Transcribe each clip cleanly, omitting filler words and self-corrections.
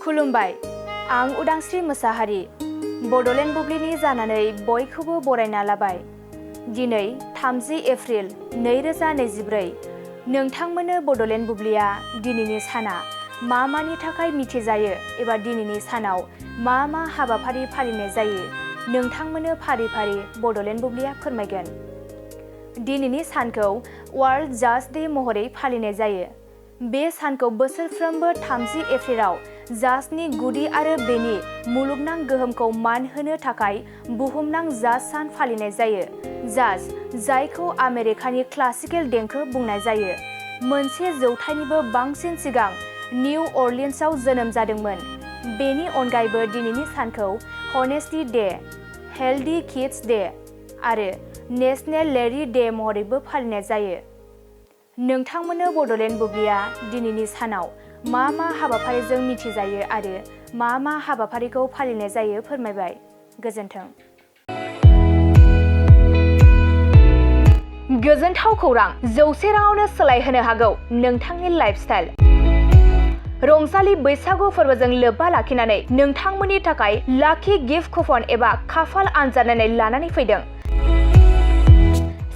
खुलुमबाय, आं उदांस्रि मोसाहारि बड'लेण्ड बुब्लिनि जानानै बयखौबो बरायना लाबाय। दिनै 30 एप्रिल 2024 नोंथांमोननो बड'लेण्ड बुब्लिया दिनैनि साना मानि थाखाय मिथिजायो एबा दिनैनि सानाव मा हाबाफारि फालिनाय जायो नोंथांमोननो फारि फारि बड'लेण्ड बुब्लिया फोरमायगोन। दिनैनि सानखौ वर्ल्ड जाज डे महरै फालिनाय जायो। बे सानखौ बोसोरफ्रोमबो 30 एप्रिलाव जाजनि गुदि आरो बेनि मुलुगनां गोहोमखौ मान होनो थाखाय बुहुमनां जाज सान फालिनाय जायो। जाज, जायखौ आमेरिकानि क्लासिकेल देंखो बुंनाय जायो, मोनसे जौथाइनिबो बांसिन सिगां निउ अरलिन्सआव जोनोम जादोंमोन। बेनि अनगायैबो दिनैनि सानखौ हनेस्टि डे, हेल्दी किड्स डे आरो नेशनेल लेडी डे महरैबो फालिनाय जायो। नोंथांमोननो बड'लेण्ड बुब्लिया दिनैनि सानाव मा हाबाफारिजों मिथिजायो आरो मा हाबाफारिखौ फालिनाय जायो फोरमायबाय। गोजोन्थों। गोजोनथाव खौरां, 100 राङावनो सोलायहोनो हागौ नोंथांनि लाइफस्टाइल। रंजालि बैसागु फोरबोजों लोब्बा लाखिनानै नोंथांमोननि थाखाय लाखि गिफ्ट कुपन एबा खाफाल आनजाद नायनाय लानानै फैदों।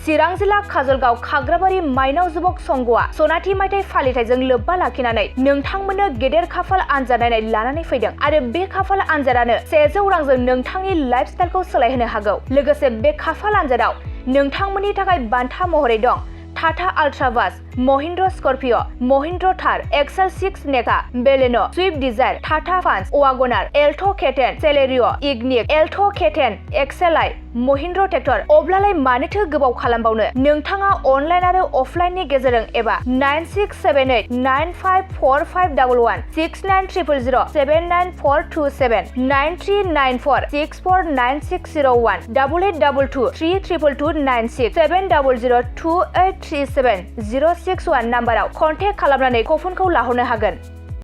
चिरां जिल्ला काजलगाव खाग्राबारि माइनाव जुबक संघआ सनाथि मायथाइ फालिथायजों लोब्बा लाखिनानै नोंथांमोननो गेदेर खाफाल आनजाद नायनाय लानानै फैदों आरो बे खाफाल आनजादानो 100 रांजों नोंथांनि लाइफस्टाइलखौ सोलायहोनो हागौ। लोगोसे बे खाफाल आनजादाव नोंथांमोननि थाखाय बान्था महरै दं Tata ultra bus, Mahindra Scorpio', Mahindra Thar, XL 6 नेका, Baleno, Swift Dzire, Tata Punch, WagonR, Alto' K10, Celerio', Ignis, Alto' K10, एक्सेलआइ, महिन्द्र ट्रेक्टर। अब्लालाय मानोथो गोबाव खालामबावनो? नोंथाङा अनलाइन आरो अफलाइननि गेजेरजों एबा 9678 954511 6900 79427 9394 649601 8822 322296 7002837 061 नाम्बाराव कन्टेक्ट खालामनानै कुपनखौ लाहरनो हागोन।